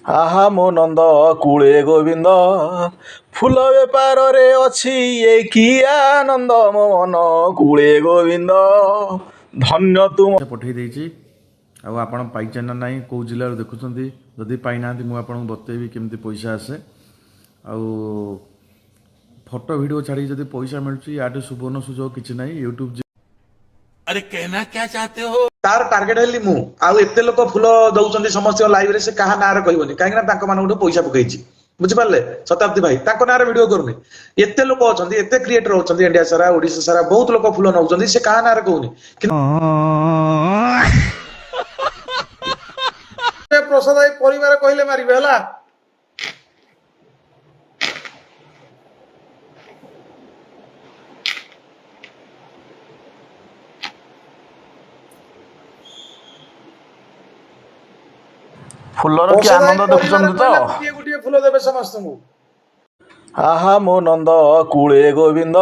ଆହା ମୋ ନନ୍ଦ କୁଳେ ଗୋବିନ୍ଦ, ଫୁଲ ବେପାରରେ ଅଛି ଏ କି ଆନନ୍ଦ। ମୋ ମନ କୁଳେ ଗୋବିନ୍ଦ, ଧନ୍ୟ ତୁମ। ପଠେଇ ଦେଇଛି, ଆଉ ଆପଣ ପାଇଛନ୍ତି ନା ନାହିଁ, କେଉଁ ଜିଲ୍ଲାରୁ ଦେଖୁଛନ୍ତି? ଯଦି ପାଇନାହାନ୍ତି, ମୁଁ ଆପଣଙ୍କୁ ବତେଇବି କେମିତି ପଇସା ଆସେ। ଆଉ ଫଟୋ ଭିଡ଼ିଓ ଛାଡ଼ିକି ଯଦି ପଇସା ମିଳୁଛି, ୟାଠୁ ସୁବର୍ଣ୍ଣ ସୁଯୋଗ କିଛି ନାହିଁ। ୟୁଟ୍ୟୁବ୍ अरे, कहना क्या चाहते हो? ତାର ଟାର୍ଗେଟ ହେଲି ମୁଁ। ଆଉ ଏତେ ଲୋକ ଫୁଲ ଦଉଛନ୍ତି ସମସ୍ତଙ୍କ ଲାଇଭରେ, ସେ କାହା ନାଁରେ କହିବନି, କାହିଁକି ନା ତାଙ୍କ ମାନଙ୍କଠୁ ପଇସା ପକେଇଛି, ବୁଝିପାରିଲେ ଶତାବ୍ଦୀ ଭାଇ? ତାଙ୍କ ନାଁରେ ଭିଡିଓ କରୁନି। ଏତେ ଲୋକ ଅଛନ୍ତି, ଏତେ କ୍ରିଏଟର ଅଛନ୍ତି, ଇଣ୍ଡିଆ ସାରା, ଓଡିଶା ସାରା ବହୁତ ଲୋକ ଫୁଲ ନଉଛନ୍ତି, ସେ କାହା ନାଁରେ କହୁନି। କିନ୍ତୁ ପ୍ରସାଦ ଭାଇ, ପରିବାର କହିଲେ ମାରିବେ, ହେଲା? ଫୁଲର କି ପ୍ରସାଦ ଭାଇ, ଆନନ୍ଦ ପରିବାର ଦେଖୁଛନ୍ତି ତ? କହିଲେ ଗୋଟିଏ ଗୋଟିଏ ଫୁଲ ଦେବେ ସମସ୍ତଙ୍କୁ। ଆହା ମୋ ନନ୍ଦ କୁଳେ ଗୋବିନ୍ଦ,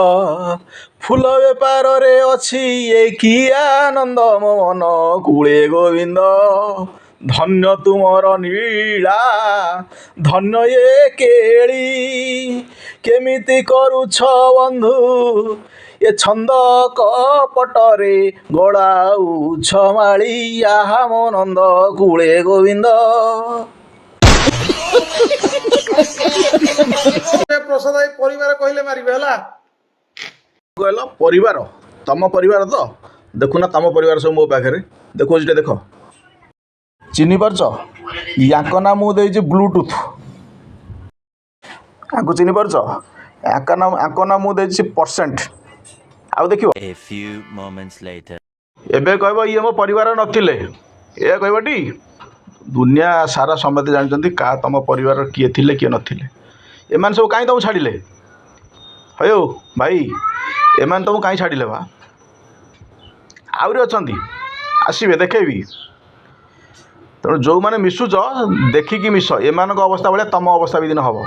ଫୁଲ ବେପାରରେ ଅଛି ଏ କି ଆନନ୍ଦ। ମୋ ମନ କୁଳେ ଗୋବିନ୍ଦ, ଧନ୍ୟ ତୁମର ନୀଳା, ଧନ୍ୟ ଏ କେଳି। କେମିତି କରୁଛ ବନ୍ଧୁ, ଏ ଛନ୍ଦ କପଟରେ ଗଡ଼ାଉଛ ମାଳି। ଆହା ମୋ ନନ୍ଦ କୁଳେ ଗୋବିନ୍ଦ। ପ୍ରସାଦ ଭାଇ, ପରିବାର କହିଲେ ମାରିବେ, ହେଲା? କହିଲ ପରିବାର, ତମ ପରିବାର ତ ଦେଖୁନା, ତମ ପରିବାର ସବୁ ମୋ ପାଖରେ ଦେଖୁଛି। ଟିକେ ଦେଖ, ଚିହ୍ନି ପାରୁଛ? ୟାଙ୍କ ନାଁ ମୁଁ ଦେଇଛି ବ୍ଲୁଟୁଥ୍। ଆଙ୍କୁ ଚିହ୍ନି ପାରୁଛ? ୟାଙ୍କ ନାଁ ମୁଁ ଦେଇଛି ପରସେଣ୍ଟ। ଆଉ ଦେଖିବ। A few moments later. ଏବେ କହିବ ଇଏ ମୋ ପରିବାର ନଥିଲେ, ଏହା କହିବଟି? ଦୁନିଆ ସାରା ସମସ୍ତେ ଜାଣିଛନ୍ତି କାହା ତମ ପରିବାର କିଏ ଥିଲେ, କିଏ ନଥିଲେ। ଏମାନେ ସବୁ କାହିଁ ତମକୁ ଛାଡ଼ିଲେ? ହଉ ଭାଇ, ଏମାନେ ତମକୁ କାହିଁ ଛାଡ଼ିଲେ ବା? ଆହୁରି ଅଛନ୍ତି, ଆସିବେ, ଦେଖେଇବି। ତେଣୁ ଯେଉଁମାନେ ମିଶୁଛ, ଦେଖିକି ମିଶ। ଏମାନଙ୍କ ଅବସ୍ଥା ଭଳିଆ ତମ ଅବସ୍ଥା ବି ଦିନ ହେବ।